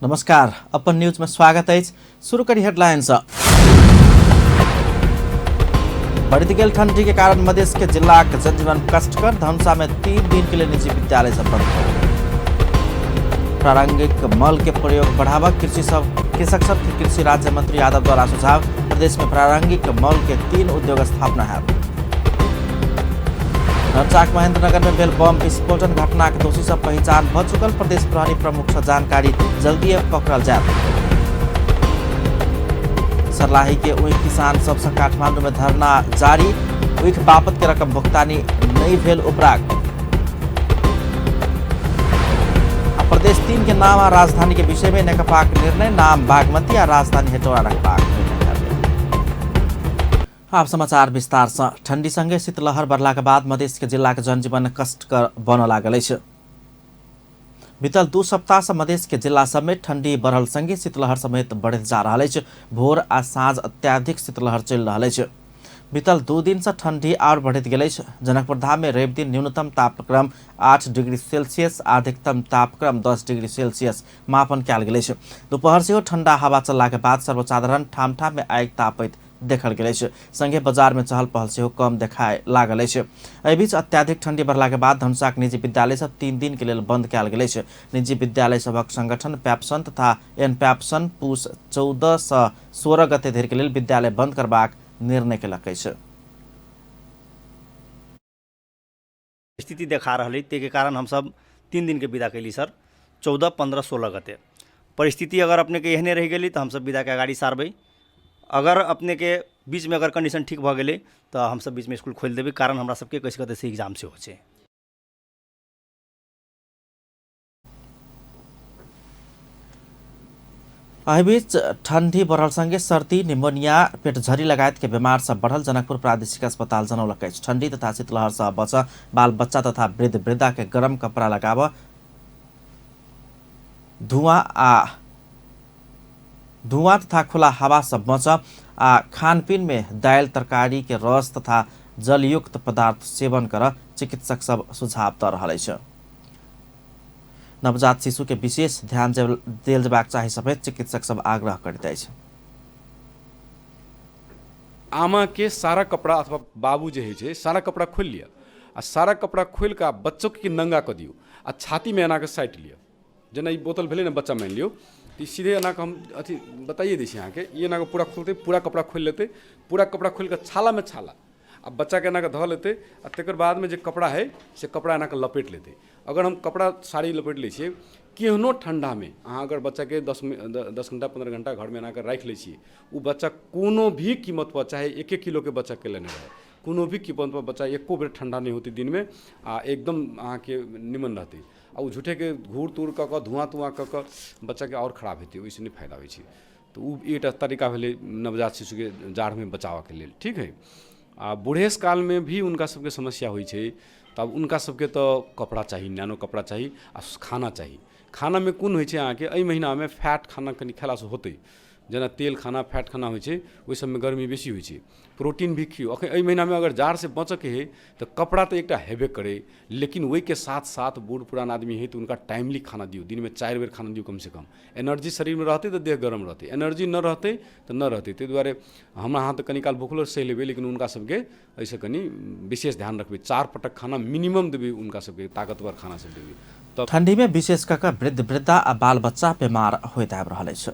नमस्कार, अपन न्यूज में स्वागत है। शुरू करी हेडलाइंस। बढ़ित गेल ठंडी के कारण मधेश के जिला के जनजीवन कष्टकर। धनुषा में 3 दिन के लिए निजी विद्यालय सब बंद। प्रारंभिक मल के प्रयोग बढ़ावा, कृषक सब के कृषि राज्य मंत्री यादव द्वारा सुझाव। प्रदेश में प्रारंभिक मल के 3 उद्योग स्थापना है। धनुषाक महेंद्रनगर में भेल बम विस्फोटन घटना के दोषी सब पहचान भ चुकल। प्रदेश प्रहरी प्रमुख से जानकारी जल्दी पकड़ल जाए। सर्लाही के उख किसान सबसे काठमांडू में धरना जारी। उख बापत के रकम भुगतानी नहीं भेल उपराग। प्रदेश 3 के नाम आ राजधानी के विषय में नेकपाक निर्णय। नाम बागमती आ राजधानी हेटौँडा रखबाक। आप समाचार विस्तार से। ठंडी संगे शीतलहर बढ़ला के बाद मधेश के जिला के जनजीवन कष्टकर बन लागल अछि। बीतल 2 सप्ताह से मधेश के जिला सब में ठंडी बढ़ल संगे शीतलहर समेत बढ़त जा रहल अछि। भोर आ साँझ अत्याधिक शीतलहर चलि रहल अछि। बीतल 2 दिन से ठंडी और बढ़त गेल अछि। जनकपुर धाम में रवि दिन न्यूनतम तापक्रम 8 डिग्री सेल्सियस, अधिकतम तापक्रम 10 डिग्री सेल्सियस मापन कयल गेल अछि। दोपहर सेहो ठंडा हवा चलला के बाद सर्वसाधारण ठाम ठाम में आगि तापैत देखल गेल अछि। संगे बाजार में चहल पहल सेहो कम देखाय लागल अछि। एहि बीच अत्याधिक ठंडी बढ़ला के बाद धनुषाक निजी विद्यालय सब 3 दिन के लेल बंद कयल गेल अछि। निजी विद्यालय सभक संगठन पैप्सन तथा एनपैप्सन पुस 14 से 16 गते धरि के लेल विद्यालय बंद करबाक निर्णय केलक अछि। स्थिति देखा रहल है, ताहि के कारण हमसब 3 दिन के विदा कैली सर, 14, 15, 16 गते। परिस्थिति अगर अपने के एहने रहि गेली तो हमसब विदा के अगाड़ी सारबै। अगर अपने के बीच में अगर कंडीशन ठीक भऽ गेलै तऽ हमसब बीचमे स्कूल खोलि देबै, कारण हमरा सबके 21 गते से एग्जाम सेहो छै। एहि बीच ठंडी बढ़ल संगे सर्दी, निमोनिया, पेटझरी लगायत के बीमार सब बढ़ल जनकपुर प्रादेशिक अस्पताल जनौलक अछि। ठंडी तथा शीतलहर से बच बाल बच्चा तथा वृद्ध वृद्धा के गरम कपड़ा लगाव, धुआं तथा खुला हवा से बच आ खानपीन में दालि तरकारी के रस तथा जलयुक्त पदार्थ सेवन कर चिकित्सक सब सुझाव दऽ रहल अछि। नवजात शिशु के विशेष ध्यान देल जबाक चाही समेत चिकित्सक सब आग्रह करैत अछि। आमा के सारा कपड़ा अथवा बाबू जे होइ छै सारा कपड़ा खोलि लिअ आ सारा कपड़ा खोलि कऽ बच्चोके नंगा कऽ दियौ आ छातीमे एना कऽ साटि लिअ। जेना ई बोतल भेलै ने बच्चा, मानि लियौ तऽ ई सीधे एना कऽ हम अथी बताइए दै छी अहाँके, ई एना कऽ पूरा खोलतै, पूरा कपड़ा खोलि लेतै, पूरा कपड़ा खोलि कऽ छालामे छाला आ बच्चाके एना कऽ धऽ लेतै आ तकर बादमे जे कपड़ा हइ से कपड़ा एना कऽ लपेट लेतै। अगर हम कपड़ा साड़ी लपेट लै छियै, केहनो ठण्डामे अहाँ अगर बच्चाके 10 घंटा 15 घंटा घरमे एना कऽ राखि लै छियै, ओ बच्चा कोनो भी कीमतपर, चाहे 1 किलोके बच्चा केले नहि रहै, कोनो भी कीमतपर बच्चा एको बेर ठण्डा नहि होतै दिनमे आ एकदम अहाँके निमन रहतै। आ ओ झूठेके घूर तूर कऽ कऽ धुआँ तुआँ कऽ कऽ बच्चाके आओर खराब हेतै, ओहिसँ नहि फायदा होइ छै। तऽ ओ एकटा तरीका भेलै नवजात शिशुके जाड़मे बचाबऽके लेल, ठीक है। आ बूढ़ेस कालमे भी हुनका सबके समस्या होइ छै, तब हुनका सबके तऽ कपड़ा चाही, नैनो कपड़ा चाही आ खाना चाही। खानामे कोन होइ छै अहाँके एहि महीनामे फैट खाना कनि खेलासँ होतै, जेना तेल खाना फैट खाना होइ छै, ओहि सबमे गर्मी बेसी होइ छै। प्रोटीन भी खियौ। अखन एहि महीनामे अगर जाड़सँ बचऽके हइ तऽ कपड़ा तऽ एकटा हेबे करै, लेकिन ओहिके साथ साथ बूढ़ पुरान आदमी हइ तऽ हुनका टाइमली खाना दियौ, दिनमे 4 बेर खाना दियौ कमसँ कम। एनर्जी शरीरमे रहतै तऽ देह गरम रहतै, एनर्जी नहि रहतै तऽ नहि रहतै। ताहि दुआरे हमरा अहाँ तऽ कनि काल भुखलो सहि लेबै, लेकिन हुनका सबके एहिसँ कनि विशेष ध्यान रखबै। 4 पटक खाना मिनिमम देबै हुनका सबके, ताकतवर खाना सब देबै। तब ठंडी में विशेष कऽ कऽ वृद्ध वृद्धा आ बाल बच्चा बीमार होइत आबि रहल अछि।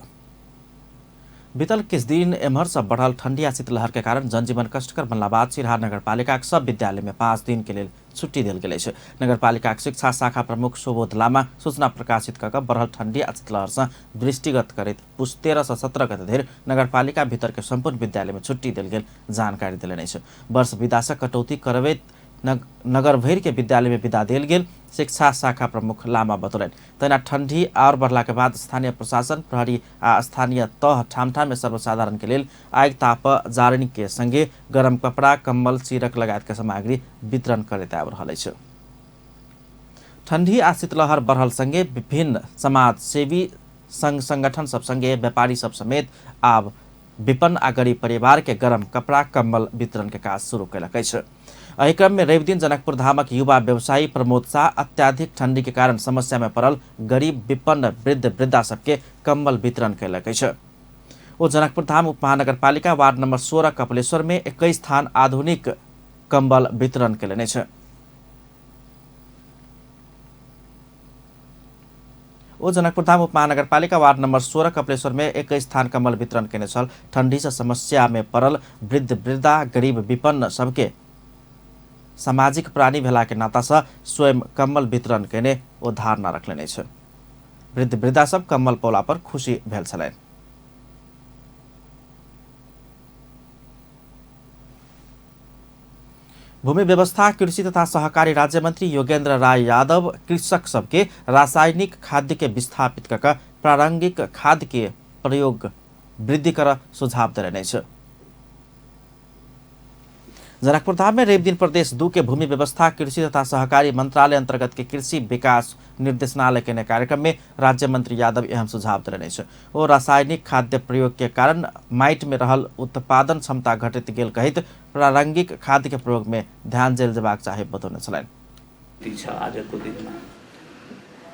बीतल किछु दिन एम्हर से बढ़ल ठंडी आ शीतलहर के कारण जनजीवन कष्टकर बनला बाद सिरहा नगरपालिकाक सब विद्यालय में 5 दिन के लेल छुट्टी देल गेल अछि। नगरपालिकाक शिक्षा शाखा प्रमुख सुबोध लामा सूचना प्रकाशित कऽ कऽ बढ़ल ठंडी आ शीतलहर से दृष्टिगत करैत पुस 13 से 17 गते धरि नगरपालिका भीतर के सम्पूर्ण विद्यालय में छुट्टी देल गेल जानकारी देलनि अछि। वर्ष विदा से कटौती करबैत नगर भरि के विद्यालय में विदा देल गेल शिक्षा शाखा प्रमुख लामा बतौलनि। तहिना ठंडी और बढ़ला के बाद स्थानीय प्रशासन, प्रहरी आ स्थानीय तह ठाम ठाम में सर्वसाधारण के लेल आगि ताप जारनि के संगे गरम कपड़ा, कम्बल, चिरक लगायत के सामग्री वितरण करैत आबि रहल अछि। ठंडी आ शीतलहर बढ़ल संगे विभिन्न समाज सेवी संघ संगठन सब संगे व्यापारी सब समेत आब विपन्न आ गरीब परिवार के गरम कपड़ा, कम्बल वितरण के काज शुरू कयलक अछि। एहि क्रम में रवि दिन जनकपुर धामक युवा व्यवसायी प्रमोद शाह अत्याधिक ठंडी के कारण समस्या में पड़ल गरीब विपन्न वृद्ध वृद्धा सबके कम्बल वितरण कयलक अछि। ओ जनकपुर धाम उपमहानगरपालिका वार्ड नंबर 16 कपिलेश्वर में 21 थान आधुनिक कम्बल वितरण कयलनि अछि। ओ जनकपुर धाम उपमहानगरपालिका वार्ड नंबर 16 कपिलेश्वर में 21 थान कम्बल वितरण केने छल। ठंडी से समस्या में पड़ल वृद्ध वृद्धा गरीब विपन्न सबके सामाजिक प्राणी भेला के नाता से स्वयं कम्बल वितरण केने ओ धारणा रखलनि अछि। वृद्ध वृद्धा सब कम्बल पौला पर खुशी भेल छलनि। भूमि व्यवस्था कृषि तथा सहकारी राज्य मंत्री योगेंद्र राय यादव कृषक सबके रासायनिक खाद्य के विस्थापित कऽ प्रारंभिक खाद के प्रयोग वृद्धि कर सुझाव देलनि अछि। जनकपुर धाम में रवि दिन प्रदेश 2 के भूमि व्यवस्था कृषि तथा सहकारी मंत्रालय अंतर्गत के कृषि विकास निर्देशनालय के कार्यक्रम में राज्य मंत्री यादव एहन सुझाव देलनि अछि। ओ रासायनिक खाद्य प्रयोग के कारण माटि में रहल उत्पादन क्षमता घटैत गेल कहैत प्रारंभिक खाद्य के प्रयोग में ध्यान देल जेबाक चाही बतौने छलनि। आजको दिनमा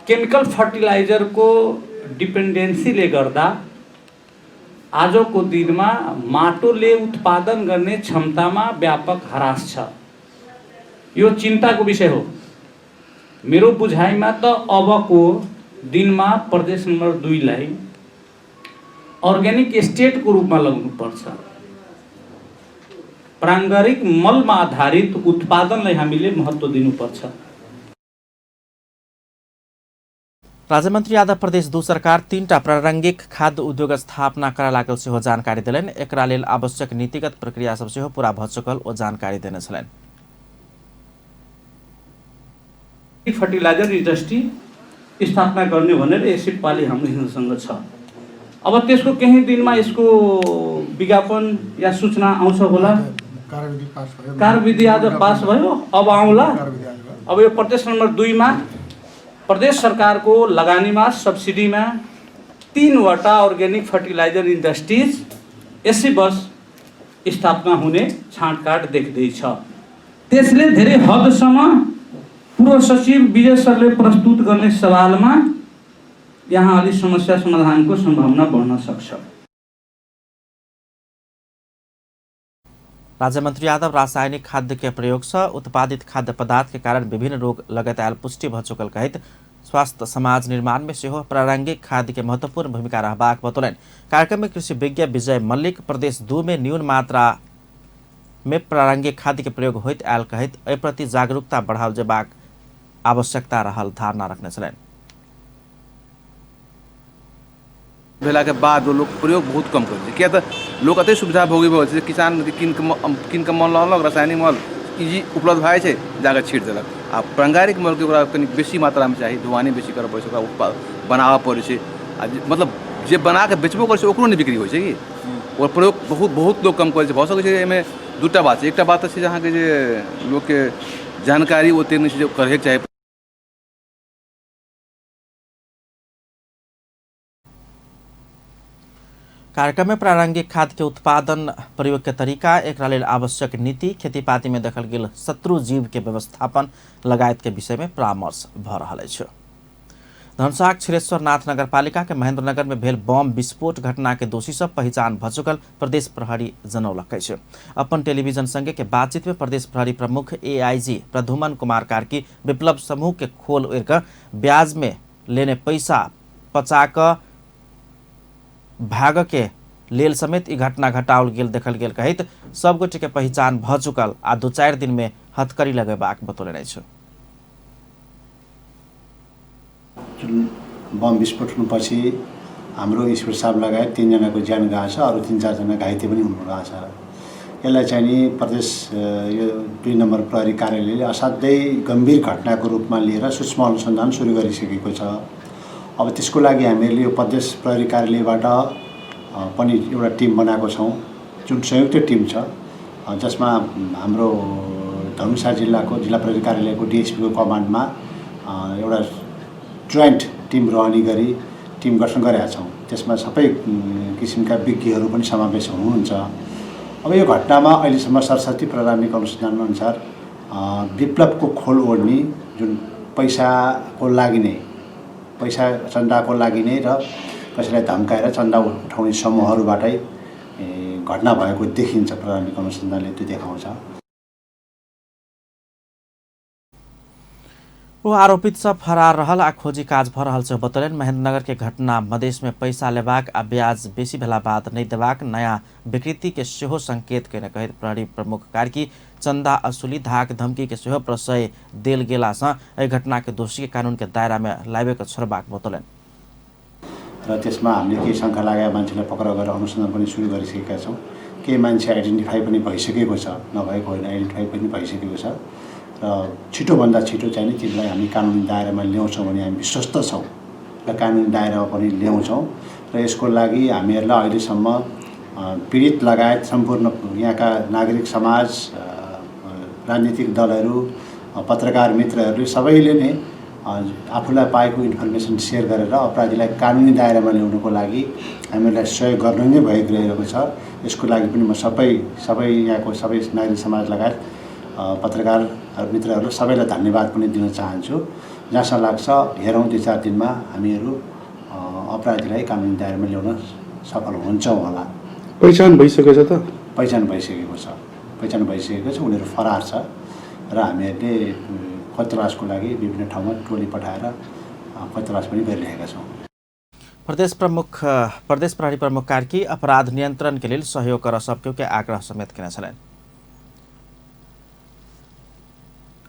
केमिकल फर्टिलाइजरको डिपेन्डेन्सीले गर्दा आजको दिनमा माटोले उत्पादन गर्ने क्षमतामा व्यापक ह्रास छ। यो चिन्ताको विषय हो। मेरो बुझाइमा त अबको दिनमा प्रदेश नम्बर 2 लाई अर्ग्यानिक स्टेटको रूपमा लगाउनुपर्छ। प्राङ्गारिक मलमा आधारित उत्पादनलाई हामीले महत्त्व दिनुपर्छ। राज्यमन्त्री यादव प्रदेश 2 सरकार 3टा प्रारंभिक खाद्य उद्योग स्थापना करय लागल सेहो जानकारी देलनि। एकरा लेल आवश्यक नीतिगत प्रक्रिया सब सेहो पूरा भऽ चुकल ओ जानकारी देने छलनि। फर्टिलाइजर इन्डस्ट्री स्थापना गर्ने भनेर यसै पालि हाम्रो हिन्दूसँग छ। अब त्यसको केही दिनमा यसको विज्ञापन या सूचना आउँछ होला। कार्यविधि आज पास भयो, अब आउँला। अब यो प्रदेश नम्बर 2 मा प्रदेश सरकारको लगानीमा सब्सिडीमा 3वटा अर्ग्यानिक फर्टिलाइजर इन्डस्ट्रिज यसै वर्ष स्थापना हुने छाँटकाट देख्दैछ। त्यसले धेरै हदसम्म पूर्व सचिव विजय सरले प्रस्तुत गर्ने सवालमा यहाँ अलि समस्या समाधानको सम्भावना बढ्न सक्छ। राज्यमन्त्री यादव रासायनिक खाद्य के प्रयोग से उत्पादित खाद्य पदार्थ के कारण विभिन्न रोग लगत आयल पुष्टि भऽ चुकल कहैत स्वास्थ्य समाज निर्माण में सेहो प्रारंभिक खाद्य के महत्वपूर्ण भूमिका रहबाक बतौलनि। कार्यक्रम में कृषि विज्ञ विजय मल्लिक प्रदेश 2 में न्यून मात्रा में प्रारंभिक खाद्य के प्रयोग होइत आयल कहैत एहि प्रति जागरूकता बढ़ाओल जेबाक आवश्यकता रहल धारणा रखने छलनि। भेलाके बाद लोक प्रयोग बहुत कम करै छै, किया तऽ लोक एतेक सुविधा भोगी भऽ छै किसान कीन कऽ मल अनलक, रासायनिक मल इजी उपलब्ध भए जाइ छै, जाकऽ छीट देलक। आ प्राङ्गारिक मलके ओकरा कनि बेसी मात्रामे चाही, धुआनी बेसी करऽ पड़ै छै, ओकरा उत्पाद बनाबऽ पड़ै छै। आ मतलब जे बनाकऽ बेचबो करै छै ओकरो नहि बिक्री होइ छै कि ओकर प्रयोग बहुत बहुत लोक कम करै छै। भऽ सकै छै एहिमे दूटा बात छै, एकटा बात तऽ छै जे अहाँके जे लोकके जानकारी ओतेक नहि छै जे करैके चाही। कार्यक्रम में प्रारंभिक खाद के उत्पादन प्रयोग के तरीका, एकरा लेल आवश्यक नीति, खेतीपाती में देखल गेल शत्रु जीव के व्यवस्थापन लगायत के विषय में परामर्श भऽ रहल अछि। धनुषाक क्षीरेश्वर नाथ नगरपालिका के महेंद्रनगर में भेल बम विस्फोट घटना के दोषी सब पहिचान भऽ चुकल प्रदेश प्रहरी जनौलक अछि। अपन टेलीविजन संगे के बातचीत में प्रदेश प्रहरी प्रमुख एआईजी प्रधुमन कुमार कार्की विप्लव समूह के खोल ओढ़िकऽ ब्याज में लेने पैसा पचा कऽ भाग के लेल समेत ई घटना घटाओल गेल देखल गेल कहैत सब गोटे के पहिचान भऽ चुकल आ 2-4 दिन में हथकड़ी लगेबाक बतौलनि अछि। जुन बम विस्फोट हुनुपछि हाम्रो ईश्वर साहब लगायत 3 जनाको ज्यान गएको छ, अरू 3-4 जना घाइते पनि हुनुभएको छ। यसलाई चाहिँ नि प्रदेश यो 2 नम्बर प्रहरी कार्यालयले असाध्यै गम्भीर घटनाको रूपमा लिएर सूक्ष्म अनुसन्धान सुरु गरिसकेको छ। अब त्यसको लागि हामीहरूले यो प्रदेश प्रहरी कार्यालयबाट पनि एउटा टिम बनाएको छौँ, जुन संयुक्त टिम छ, जसमा हाम्रो धनुषा जिल्लाको जिल्ला प्रहरी कार्यालयको डिएसपीको कमान्डमा एउटा जोइन्ट टिम रहने गरी टिम गठन गरेका छौँ। त्यसमा सबै किसिमका विज्ञहरू पनि समावेश हुनुहुन्छ। अब यो घटनामा अहिलेसम्म सरस्वती प्रारम्भिक अनुसन्धान अनुसार विप्लवको खोल ओढ्ने जुन पैसाको लागि नै, पैसा चन्दाको लागि नै र कसैलाई धम्काएर चन्दा उठाउने समूहहरूबाटै घटना भएको देखिन्छ। प्रारम्भिक अनुसन्धानले त्यो देखाउँछ। वो आरोपित सब फरार रहल आ खोजी काज भ रहल छै बतौलनि। महेंद्रनगर के घटना मधेश में पैसा लेबाक आ ब्याज बेसी भेला बाद नहि देबाक नया विकृति के सेहो संकेत कयने कहैत प्रहरी प्रमुख कार्की चंदा असुली धाक धमकी के सेहो प्रश्रय देल गेला सँ एहि घटना के दोषी के कानून के दायरा में लाबे के छोड़बाक बतौलनि। र त्यसमा हामीले केही शङ्का लागेका मान्छेलाई पक्राउ गरेर अनुसन्धान पनि सुरु गरिसकेका छौँ। केही मान्छे आइडेन्टिफाई पनि भइसकेको छ, नभएको होइन, आइडेन्टिफाई पनि भइसकेको छ र छिटोभन्दा छिटो चाहिँ नि तिनलाई हामी कानुनी दायरामा ल्याउँछौँ भने हामी विश्वस्त छौँ र कानुनी दायरामा पनि ल्याउँछौँ। र यसको लागि हामीहरूलाई अहिलेसम्म पीडित लगायत सम्पूर्ण यहाँका नागरिक समाज, राजनीतिक दलहरू, पत्रकार मित्रहरूले सबैले नै आफूलाई पाएको इन्फर्मेसन सेयर गरेर अपराधीलाई कानुनी दायरामा ल्याउनुको लागि हामीहरूलाई सहयोग गर्नु नै भइरहेको छ। यसको लागि पनि म सबै सबै यहाँको सबै नागरिक समाज लगायत पत्रकार मित्रहरू सबैलाई धन्यवाद पनि दिन चाहन्छु। जहाँसम्म लाग्छ हेरौँ, 2-4 दिनमा हामीहरू अपराधीलाई कानुनी दायरामा ल्याउन सफल हुन्छौँ होला। पहिचान भइसकेको छ त? पहिचान भइसकेको छ, पहिचान भइसकेको छ। उनीहरू फरार छ र हामीहरूले खोजतलासको लागि विभिन्न ठाउँमा टोली पठाएर खोजतलास पनि गरिरहेका छौँ। प्रदेश प्रहरी प्रमुख कार्की अपराध नियंत्रण के लेल सहयोग कर सबके के आग्रह समेत केने छलनि।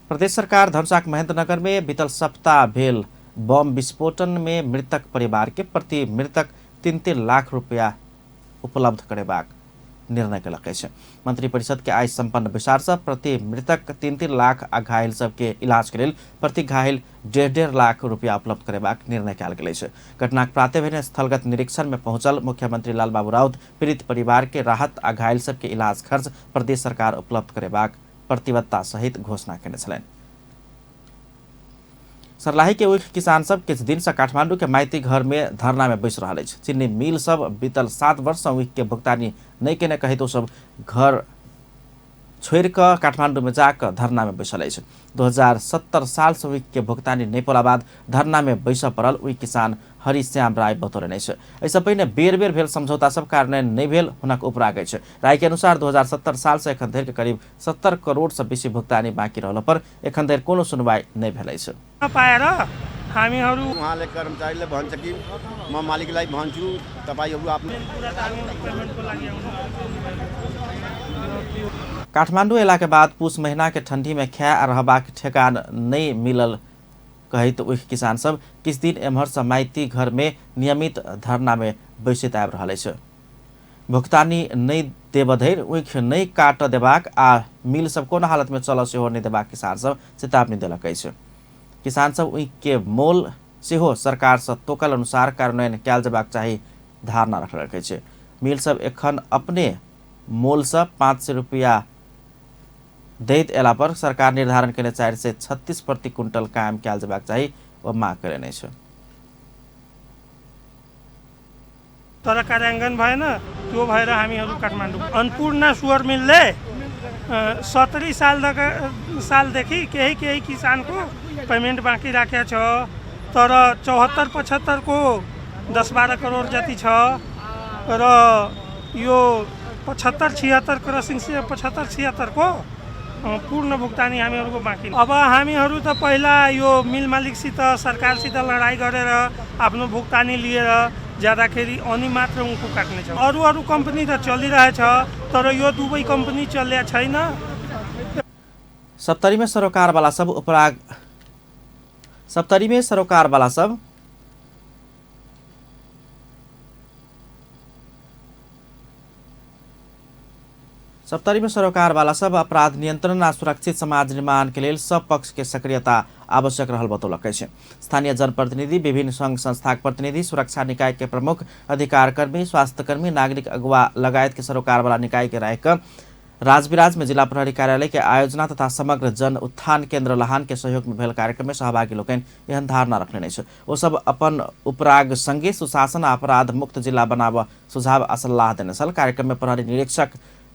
प्रदेश सरकार धनुषाक महेंद्रनगर में बीतल सप्ताह भेल बम विस्फोटन में मृतक परिवार के प्रति मृतक 3-3 लाख रुपया उपलब्ध करेबाक निर्णय केलक अछि। मंत्रिपरिषद के आइ सम्पन्न बैसार सँ प्रति मृतक 3-3 लाख आ घायल सबके इलाज के लेल प्रति घायल 1.5-1.5 लाख रुपया उपलब्ध करेबाक निर्णय कयल गेल अछि। घटनाक प्राते भेने स्थलगत निरीक्षण में पहुंचल मुख्यमंत्री लालबाबू राउत पीड़ित परिवार के राहत आ घायल सबके इलाज खर्च प्रदेश सरकार उपलब्ध करेबाक प्रतिबद्धता सहित घोषणा केने छलनि। सर्लाही के उख किसान सब किछु दिन से काठमांडू के माइती घर में धरना में बैस रहल अछि। चीनी मिल सब बीतल 7 वर्ष से उख के भुगतानी नहीं केने कहैत ओ सब घर छोड़ि कऽ काठमांडू में जाकऽ धरना में बैसल अछि। 2070 साल से उख के भुगतानी नहीं पौला बाद धरना में बैसऽ पड़ल ओहि किसान हरिश्याम राय बतौलनि अछि। एहिसँ पहिने बेर बेर भेल समझौता सब कार्यान्वयन नहि भेल हुनक उपराग अछि। राय के अनुसार 2070 साल से एखन धरि के करीब 70 करोड़ से बेसी भुगतानी बाँकी रहला पर एखन धरि कोनो सुनवाई नहि भेल अछि। पाएर हामीहरू उहाँले कर्मचारीले भन्छ कि म मालिकलाई भन्छु तपाईहरू आफ्नो काठमांडू अयला के बाद पूस महीना के ठंडी में खाए आ रहबाक ठेकान नहीं मिलल कहैत ओहि किसान सब किछु दिन एम्हर से माइती घर में नियमित धरना में बैसैत आबि रहल अछि। भुगतानी नहि देब धरि ऊख नहि काटऽ देबाक आ मिल सब कोनो हालत में चलऽ सेहो नहि देबाक किसान सब चेतावनी देलक अछि। किसान सब ऊख के मोल सेहो सरकार से तोकल अनुसार कार्यान्वयन कयल जेबाक चाही धारणा रखलक अछि। मिल सब एखन अपने मोल से 500 रुपया दैत अयला पर सरकार निर्धारण केने 436 प्रति क्विंटल कायम कयल जेबाक चाही ओ माग कयलनि अछि। तर कार्याङ्कन भएन, त्यो भएर हामीहरू काठमाडौँ अन्नपूर्ण सुअर मिलले 70 सालदेखि केही केही किसानको पेमेन्ट बाँकी राखेको छ, तर 74-75 को 10-12 करोड जति छ र यो 75-76 क्रसिङ 75-76 को पूर्ण भुक्तानी हामीहरूको बाँकी। अब हामीहरू त पहिला यो मिल मालिकसित सरकारसित लडाइँ गरेर आफ्नो भुक्तानी लिएर जाँदाखेरि अनि मात्र उनको काट्ने छ। अरू अरू कम्पनी त चलिरहेछ, तर यो दुवै कम्पनी चल्या छैन। सप्तरी में सरोकारवाला सब उपराग सप्तरी में सरोकारवाला सब सप्तरी में सरोकारवाला सब अपराध नियंत्रण आ सुरक्षित समाज निर्माण के लेल सब पक्ष के सक्रियता आवश्यक रहल बतौलक अछि। स्थानीय जनप्रतिनिधि, विभिन्न संघ संस्थाक प्रतिनिधि, सुरक्षा निकाय के प्रमुख, अधिकारकर्मी, स्वास्थ्यकर्मी, नागरिक अगुवा लगायत के सरोकारवाला निकाय के राख राजविराज में जिला प्रहरी कार्यालय के आयोजना तथा समग्र जन उत्थान केंद्र लहान के सहयोग में भेल कार्यक्रम में सहभागी लोकनि एहन धारणा रखने अछि। ओ सब अपन उपराग संगे सुशासन आ अपराध मुक्त जिला बनाबऽ सुझाव आ सल्लाह देने छल। कार्यक्रम में प्रहरी निरीक्षक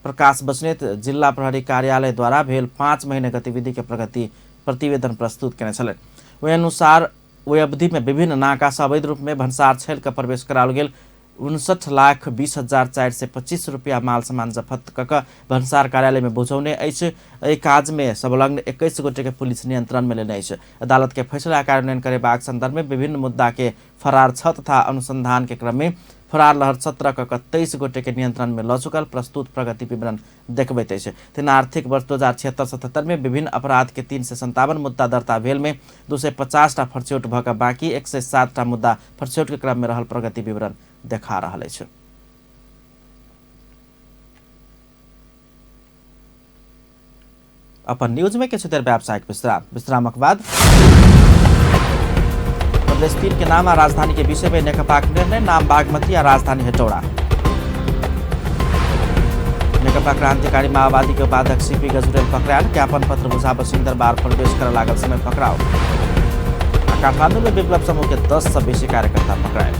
प्रकाश बस्नेत जिल्ला प्रहरी कार्यालयद्वारा भेल 5 महिना गतिविधि के प्रगति प्रतिवेदन प्रस्तुत केने छलनि। ओहि अनुसार ओहि अवधि में विभिन्न नाका से अवैध रूप में भन्सार छेल के प्रवेश कराओल गेल 59,20,425 रुपया माल सामान जफत कऽ भन्सार कार्यालय में बुझौने अछि। एहि काज में संलग्न 21 गोटे के पुलिस नियंत्रण में लेने अछि। अदालत के फैसला कार्यान्वयन करेबाक संदर्भ में विभिन्न मुद्दा के फरार 6 तथा अनुसंधान के क्रम में फरार लहर 17 कऽ 23 गोटे के नियंत्रण में लऽ चुकल प्रस्तुत प्रगति विवरण देखबैत अछि। तेना आर्थिक वर्ष 2076-77 में विभिन्न अपराध के 357 मुद्दा दर्ता भेल में 250 टा फरछौट भऽ कऽ बाँकी 107 टा मुद्दा फरछौट के क्रम में रहल प्रगति विवरण देखा रहल अछि। अपन न्यूज में किछु देर व्यावसायिक विश्राम, विश्रामक बाद प्रदेश 3 के नाम आ राजधानी के विषय में नेकपाक निर्णय, नाम बागमती आ राजधानी हेटौड़ा। नेकपा क्रांतिकारी माओवादी के उपाध्यक्ष सीपी गजुरेल पकड़ायल, ज्ञापन पत्र बुझाब सिंहदरबार प्रवेश कर लागल समय पकड़ाओ। काठमांडू में विप्लव समूह के 10 से बेसी कार्यकर्ता पकड़ायल।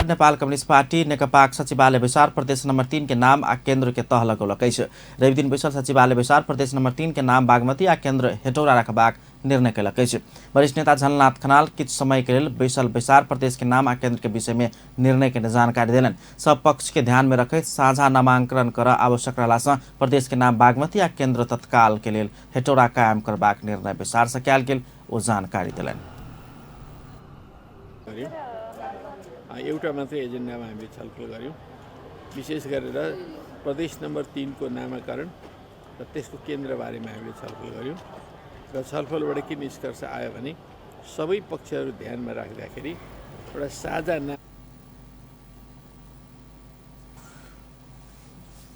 नेपाल कम्युनिस्ट पार्टी नेकपाक सचिवालय बैसार प्रदेश नंबर 3 के नाम आ केन्द्र के तह लगौलक अछि। रविदिन बैसल सचिवालय बैसार प्रदेश नंबर 3 के नाम बागमती आ केन्द्र हेटौड़ा रखबाक निर्णय कयलक अछि। वरिष्ठ नेता झलनाथ खनाल किछु समय के लेल बैसल बैसार प्रदेश के नाम आ केन्द्र के विषय में निर्णय के जानकारी देलनि। सब पक्ष के ध्यान में रखैत साझा नामांकन कर आवश्यक रहला सँ प्रदेश के नाम बागमती आ केन्द्र तत्काल के लेल हेटौड़ा कायम करबाक निर्णय बैसार से कयल गेल ओ जानकारी देलनि। एउटा मात्रै एजेन्डामा हामीले छलफल गऱ्यौँ, विशेष गरेर प्रदेश नम्बर 3 को नामाकरण र त्यसको केन्द्रबारेमा हामीले छलफल गऱ्यौँ र छलफलबाट के निष्कर्ष आयो भने सबै पक्षहरू ध्यानमा राख्दाखेरि एउटा साझा नाम।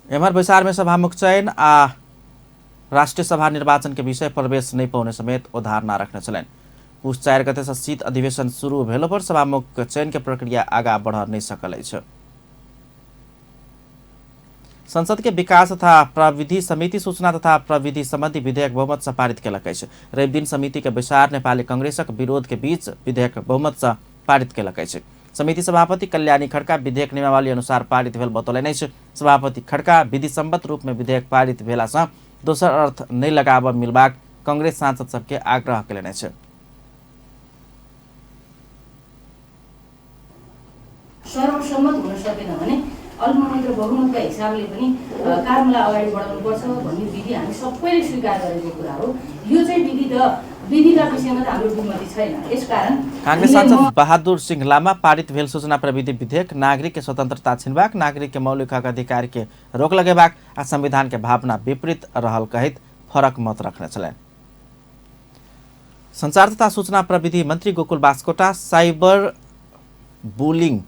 एम्हर बैसार में सभामुख चयन आ राष्ट्रिय सभा निर्वाचन के विषय प्रवेश नहीं पाउने समेत ओ धारणा रखने छलनि। पुस 4 गते से शीत अधिवेशन शुरू भेलो पर सभामुख चयन के प्रक्रिया आगा बढ़ नहीं सकल अछि। संसद के विकास तथा प्रविधि समिति सूचना तथा प्रविधि संबंधी विधेयक बहुमत से पारित केलक अछि। रविदिन समिति के बैसार नेपाली कांग्रेसक विरोध के बीच विधेयक बहुमत से पारित केलक अछि। समिति सभापति कल्याणी खड़का विधेयक नियमावली अनुसार पारित भेल बतौलनि अछि। सभापति खड़का विधि सम्मत रूप में विधेयक पारित भेला सँ दोसर अर्थ नहि लगाबऽ मिलबाक कांग्रेस सांसद सबके आग्रह केलनि अछि। सर्वसम्मत हुन सकेन भने अल्पमत र बहुमतका हिसाबले पनि कानुनलाई अगाडि बढाउनुपर्छ भन्ने विधि हामी सबैले स्वीकार गरेको कुरा हो। यो चाहिँ विधिका विषयमा त हाम्रो दुमति छैन। यसकारण कांग्रेस सांसद बहादुर सिंह लामा पारित भेल सूचना प्रविधि विधेयक नागरिक के स्वतंत्रता छिनबाक, नागरिक के मौलिक हक अधिकार के रोक लगेबाक आ संविधान के भावना विपरीत रहल कहैत फरक मत रखने छलनि। संचार तथा सूचना प्रविधि मंत्री गोकुल बास्कोटा साइबर बुलिंग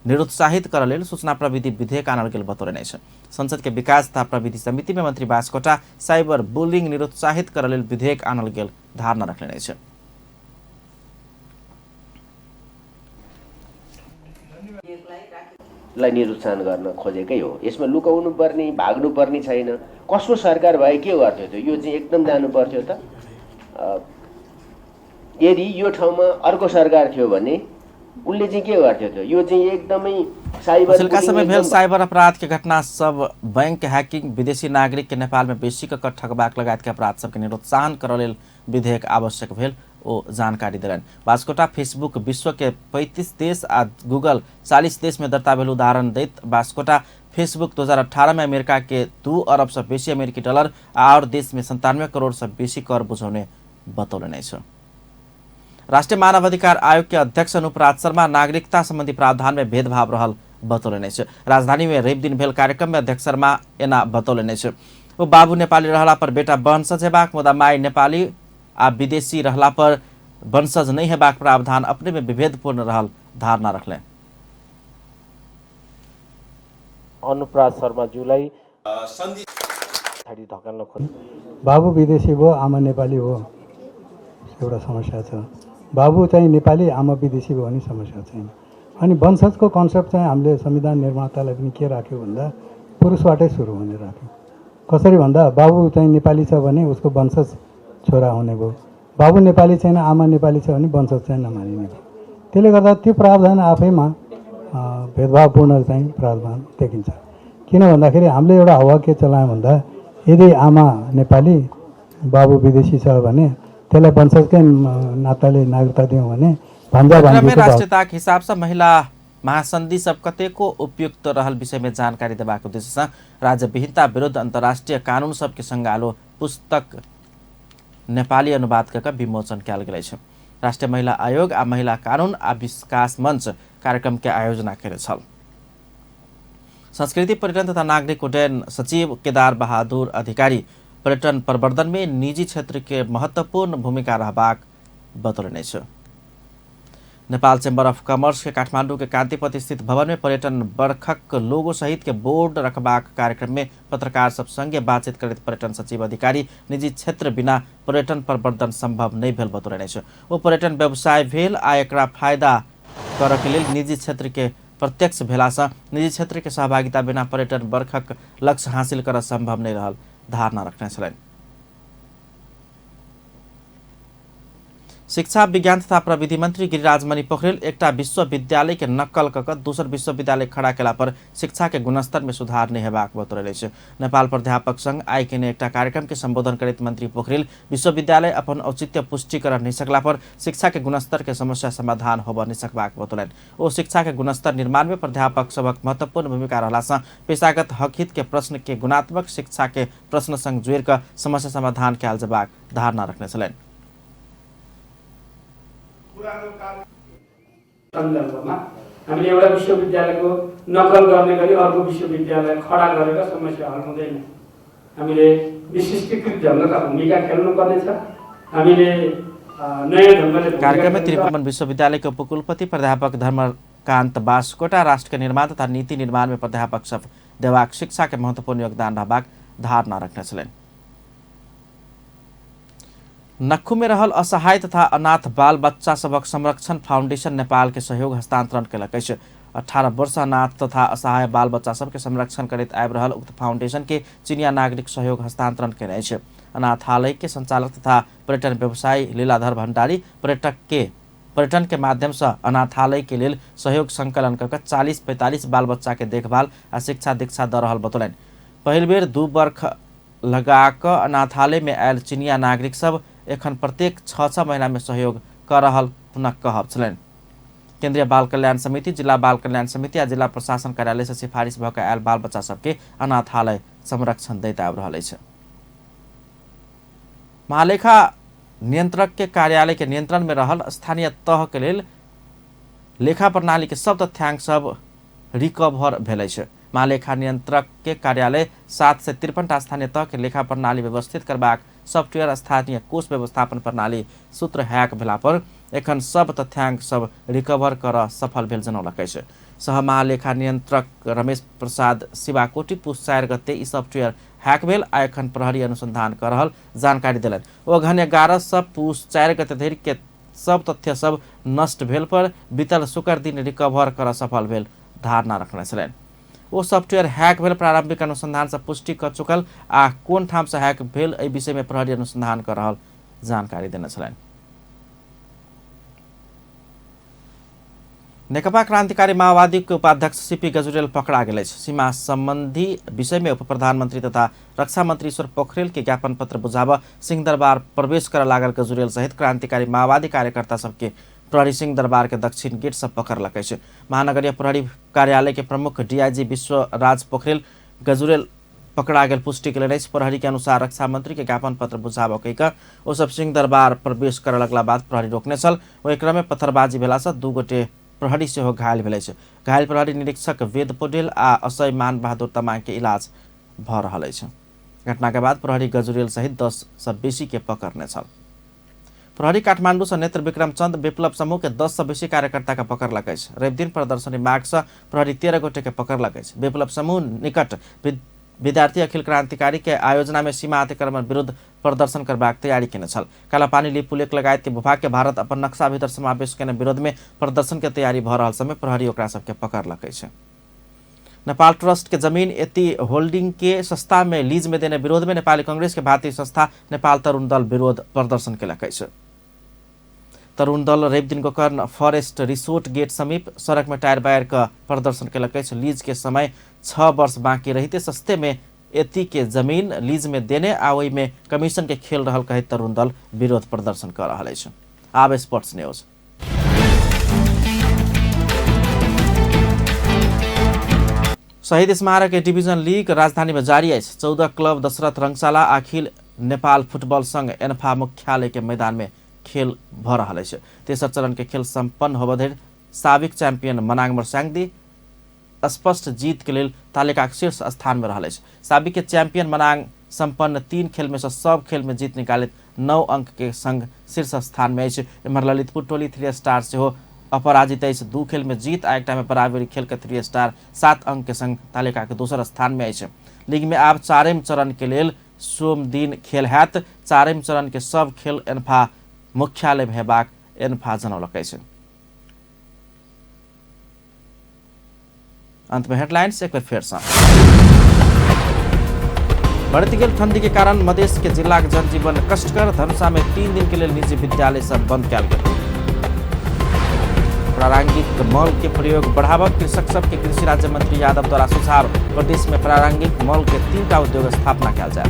निरुत्साहित कर लेल सूचना प्रविधि विधेयक आनल गेल बतौलनि अछि। संसद के विकास तथा प्रविधि समिति में मंत्री बास्कोटा साइबर बुलिंग निरुत्साहित कर लेल विधेयक आनल गेल धारणा रखलनि अछि। लाई निरुत्साहन गर्न खोजेकै हो। यसमा लुकाउनु पर्ने, भाग्नु पर्ने छैन। कसको सरकार भए के गर्थ्यो त? यो चाहिँ एकदम जानु पर्थ्यो त। यदि यो ठाउँमा अर्को सरकार थियो भने उनले चाहिँ के गर्थ्यो त? यो चाहिँ एकदमै साइबर पछिल्का समय भेल साइबर अपराध के घटना सब बैंक हैकिंग, विदेशी नागरिक के नेपाल में बेसी कऽ ठगबाक लगायत के अपराध सबके निरुत्साहन करऽ लेल विधेयक आवश्यक भेल ओ जानकारी देलनि। बास्कोटा फेसबुक विश्व के 35 देश आ गूगल 40 देश में दर्ता भेल उदाहरण दैत बास्कोटा फेसबुक 2018 में अमेरिका के 2 अरब से बेसी अमेरिकी डॉलर आ और देश में 97 करोड़ से बेसी कर बुझौने बतौलनि अछि। राष्ट्रिय मानवाधिकार आयोग के अध्यक्ष अनुपराज शर्मा नागरिकता संबंधी प्रावधान में भेदभाव रहल बतौलनि अछि। राजधानी में रवि दिन भेल कार्यक्रम में अध्यक्ष शर्मा एना बतौलनि अछि। ओ बाबू नेपाली रहला पर बेटा वंशज हेबाक, मुदा माय नेपाली आ विदेशी रहला पर वंशज नहीं हेबाक प्रावधान अपने में विभेदपूर्ण रहल धारणा रखलनि। अनुपराज शर्माज्यूलाई बाबु विदेशी भयो, आमा नेपाली भयो, एउटा समस्या छ। बाबु चाहिँ नेपाली, आमा विदेशी भयो भने समस्या छैन। अनि वंशजको कन्सेप्ट चाहिँ हामीले संविधान निर्मातालाई पनि के राख्यो भन्दा पुरुषबाटै सुरु हुने राख्यो। कसरी भन्दा बाबु चाहिँ नेपाली छ भने उसको वंशज छोरा हुने भयो, बाबु नेपाली छैन आमा नेपाली छ भने वंशज चाहिँ नमानिने भयो। त्यसले गर्दा त्यो प्रावधान आफैमा भेदभावपूर्ण चाहिँ प्रावधान देखिन्छ। किन भन्दाखेरि हामीले एउटा हावा के चलायौँ भन्दा यदि आमा नेपाली बाबु विदेशी छ भने त्यसलाई वंशजकै नाताले नागरिकता दियौँ भने भान्जा कार्यक्रम में राष्ट्रियता के हिसाब से महिला महासन्धि सब कतेको उपयुक्त रहल विषय में जानकारी देबाक उद्देश्य से राज्यविहीनता विरुद्ध अंतर्राष्ट्रीय कानून सबके संगालो पुस्तक नेपाली अनुवाद कऽ विमोचन कयल गेल अछि। राष्ट्रीय महिला आयोग आ महिला कानून आ विकास मंच कार्यक्रम के आयोजना केने छल। संस्कृति पर्यटन तथा नागरिक उड्डयन सचिव केदार बहादुर अधिकारी पर्यटन प्रवर्धन में निजी क्षेत्र के महत्वपूर्ण भूमिका रहबाक बतौलनि अछि। नेपाल चैम्बर ऑफ कॉमर्स के काठमांडू के कांतिपथ स्थित भवन में पर्यटन बरखक लोगो सहित के बोर्ड रखबाक कार्यक्रम में पत्रकार सब संगे बातचीत करैत पर्यटन सचिव अधिकारी निजी क्षेत्र बिना पर्यटन प्रवर्धन संभव नहीं भेल बतौलनि अछि। ओ पर्यटन व्यवसाय भेल आ एकरा फायदा करऽ के लेल निजी क्षेत्र के प्रत्यक्ष भेलासँ निजी क्षेत्र के सहभागिता बिना पर्यटन बरखक लक्ष्य हासिल करऽ संभव नहीं रहल धारणा रखने छलनि। शिक्षा विज्ञान तथा प्रविधि मंत्री गिरिराज मणि पोखरेल एकटा विश्वविद्यालय के नक्कल कऽ दोसर विश्वविद्यालय खड़ा केला पर शिक्षा के गुणस्तर में सुधार नहीं हेबाक बतौलनि अछि। नेपाल प्राध्यापक संघ आइ केने एकटा कार्यक्रम के संबोधन करैत मंत्री पोखरेल विश्वविद्यालय अपन औचित्य पुष्टि कर नहीं सकला पर शिक्षा के गुणस्तर के समस्या समाधान होबऽ नहीं सकबाक बतौलनि। ओ शिक्षा के गुणस्तर निर्माण में प्राध्यापक सभक महत्वपूर्ण भूमिका रहला सँ पेशागत हक हित के प्रश्न के गुणात्मक शिक्षा के प्रश्न संग जोड़ि कऽ समस्या समाधान कयल जेबाक धारणा रखने छलनि। सन्दर्भमा हामीले एउटा विश्वविद्यालयको नकल गर्ने गरी अर्को विश्वविद्यालय खडा गरेर समस्या हल हुँदैन। हामीले विशिष्टीकृत ढङ्गका भूमिका खेल्नुपर्नेछ। हामीले नयाँ ढङ्गले कार्यक्रम में त्रिभुवन विश्वविद्यालय के उपकुलपति प्राध्यापक धर्मकान्त बास्कोटा राष्ट्र के निर्माण तथा नीति निर्माण में प्राध्यापक सब देबाक शिक्षा के महत्वपूर्ण योगदान रहबाक धारणा रखने छलनि। नक्खू में रहल असहाय तथा अनाथ बाल बच्चा सबक संरक्षण फाउंडेशन नेपाल के सहयोग हस्तांतरण केलक अछि। 18 वर्ष अनाथ तथा असहाय बाल बच्चा सबके संरक्षण करैत आबि रहल उक्त फाउंडेशन के चीनिया नागरिक सहयोग हस्तांतरण केने अछि। अनाथालय के संचालक तथा पर्यटन व्यवसायी लीलाधर भंडारी पर्यटन के माध्यम से अनाथालय के लेल सहयोग संकलन कऽ 40-45 बाल बच्चा के देखभाल आ शिक्षा दीक्षा दऽ रहल बतौलनि। पहिल बेर 2 वर्ष लगा कऽ अनाथालय में आयल चीनिया नागरिक सब एखन प्रत्येक 6-6 महीना में सहयोग कर रहल हुनक कहब छलनि। केंद्रीय बाल कल्याण समिति, जिला बाल कल्याण समिति आ जिला प्रशासन कार्यालय से सिफारिश भऽ कऽ आयल बाल बच्चा सबके अनाथालय संरक्षण दैत आबि रहल अछि। महालेखा नियंत्रक के कार्यालय के नियंत्रण में रहल स्थानीय तह के लेल लेखा प्रणाली के सब तथ्यांक सब रिकवर भेल अछि। महालेखा नियंत्रक के कार्यालय 753 स्थानीय तह के लेखा प्रणाली व्यवस्थित करबाक सॉफ्टवेयर स्थानीय कोष व्यवस्थापन प्रणाली सूत्र हैक भेला पर एखन सब तथ्यांक सब रिकवर कर सफल भेल जनौलक अछि। सह महालेखा नियंत्रक रमेश प्रसाद शिवाकोटी पुस 4 गते ई सॉफ्टवेयर हैक भेल आ एखन प्रहरी अनुसंधान कर रहल जानकारी देलनि। ओ अगहन 11 सँ पुस 4 गते धरि के सब तथ्य सब नष्ट भेल पर बीतल शुक्र दिन रिकवर कर सफल भेल धारणा रखने छलनि। ओ सॉफ्टवेयर हैक भेल प्रारंभिक अनुसंधान से पुष्टि कर चुकल आ कोन ठाम से हैक भेल एहि विषय में प्रहरी अनुसंधान कर रहल जानकारी देने छलनि। नेकपा क्रांतिकारी माओवादी के उपाध्यक्ष सीपी गजुरेल पकड़ा गेल अछि। सीमा संबंधी विषय में उप प्रधानमंत्री तथा रक्षा मंत्री ईश्वर पोखरेल के ज्ञापन पत्र बुझाब सिंहदरबार प्रवेश कर लागल गजुरेल सहित क्रांतिकारी माओवादी कार्यकर्ता सबके प्रहरी सिंहदरबार के दक्षिण गेट से पकड़लक अछि। महानगरीय प्रहरी कार्यालय के प्रमुख डीआईजी विश्वराज पोखरेल गजुरेल पकड़ा गेल पुष्टि केलनि अछि। प्रहरी के अनुसार रक्षा मंत्री के ज्ञापन पत्र बुझाब कहि ओ सब सिंहदरबार प्रवेश कर लगला बाद प्रहरी रोकने छल। ओहि क्रम में पत्थरबाजी भेला से 2 गोटे प्रहरी सेहो घायल भेल अछि। घायल प्रहरी निरीक्षक वेद पौडेल आ असय मान बहादुर तमाङ के इलाज भऽ रहल अछि। घटना के बाद प्रहरी गजुरेल सहित 10 सँ बेसी के पकड़ने छल। प्रहरी काठमांडू से नेत्र विक्रम चंद विप्लव समूह के 10 सँ बेसी कार्यकर्ता के पकड़लक अछि। रवि दिन प्रदर्शनी मार्ग से प्रहरी 13 गोटे के पकड़लक अछि। विप्लव समूह निकट विद्यार्थी अखिल क्रांतिकारी के आयोजना में सीमा अतिक्रमण विरुद्ध प्रदर्शन करबाक तैयारी केने छल। कालापानी लिपुलेख लगायत के भूभाग के भारत अपन नक्शा भीतर समावेश केने विरोध में प्रदर्शन के तैयारी भऽ रहल समय प्रहरी ओकरा सबके पकड़लक अछि। नेपाल ट्रस्ट के जमीन एति होल्डिंग के सस्ता में लीज में देने विरोध में नेपाली कांग्रेस के भारतीय संस्था नेपाल तरुण दल विरोध प्रदर्शन केलक अछि। तरुण दल रवि दिन गोकर्ण फॉरेस्ट रिसोर्ट गेट समीप सड़क में टायर बायर का प्रदर्शन केलक अछि। लीज के समय 6 वर्ष बाकी रहिते सस्ते में एती के जमीन लीज में देने आ ओहि में कमीशन के खेल रहल कहैत तरुण दल विरोध प्रदर्शन कर रहल अछि। आब स्पोर्ट्स न्यूज। शहीद स्मारक ए डिवीजन लीग राजधानी में जारी अछि। 14 क्लब दशरथ रंगशाला अखिल नेपाल फुटबॉल संघ एन्फा मुख्यालय के मैदान में खेल भ रहल अछि। तेसर चरण के खेल सम्पन्न होबय धरि साबिक चैंपियन मनाङ मर्स्याङदी स्पष्ट जीत के लेल तालिकाक शीर्ष स्थान में रहल अछि। साबिक के चैंपियन मनाङ सम्पन्न 3 खेल में से सब खेल में जीत निकालैत 9 अंक के संग शीर्ष स्थान में अछि। एम्हर ललितपुर टोली 3 स्टार सेहो अपराजित अछि। 2 खेल में जीत आ एकटा में बराबरी खेल के 3 स्टार 7 अंक के संग तालिका के दोसर स्थान में अछि। लीग में आब चारिम चरण के लेल सोम दिन खेल हैत। चारिम चरण के सब खेल एन्फा मुख्यालय में हेबाक एन्फा जनौलक अछि। अंत में हेडलाइंस एक बेर फेर सँ। बढ़ैत गेल ठंडी के कारण मधेश के जिलाक जनजीवन कष्टकर। धनुषा में 3 दिन के लेल निजी विद्यालय सब बंद कयल गेल। प्रारंभिक मल के प्रयोग बढ़ाबक कृषक सबके कृषि राज्य मंत्री यादव द्वारा सुझाव। प्रदेश में प्रारंभिक मल के 3टा उद्योग स्थापना कयल जाय।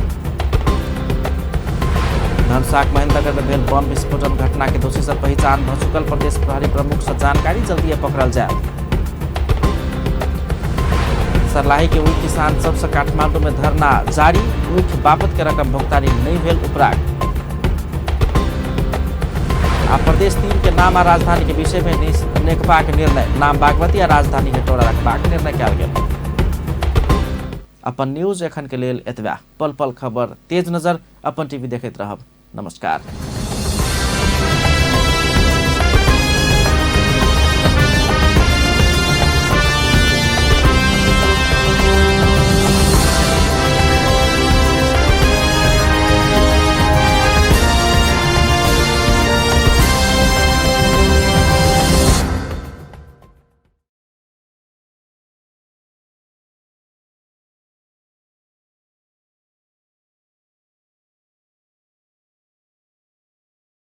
धनुषाक महेन्द्रनगर में भेल बम विस्फोटन घटना के दोषी सब पहिचान भ चुकल। प्रदेश प्रहरी प्रमुख से जानकारी जल्दी पकड़ल जाय। सर्लाही के उख किसान सबसे काठमांडू में धरना जारी। उख बापत के रकम भुगतानी नहीं भेल उपराग। आ प्रदेश 3 के नाम आ राजधानी के विषय में नेकपा के निर्णय। नाम बागमती आ राजधानी हेटौड़ा रखबाक निर्णय कयल गेल। अपन न्यूज एखन के लेल एतबा। पल पल खबर तेज नजर अपन टीवी देखैत रहब। नमस्कार।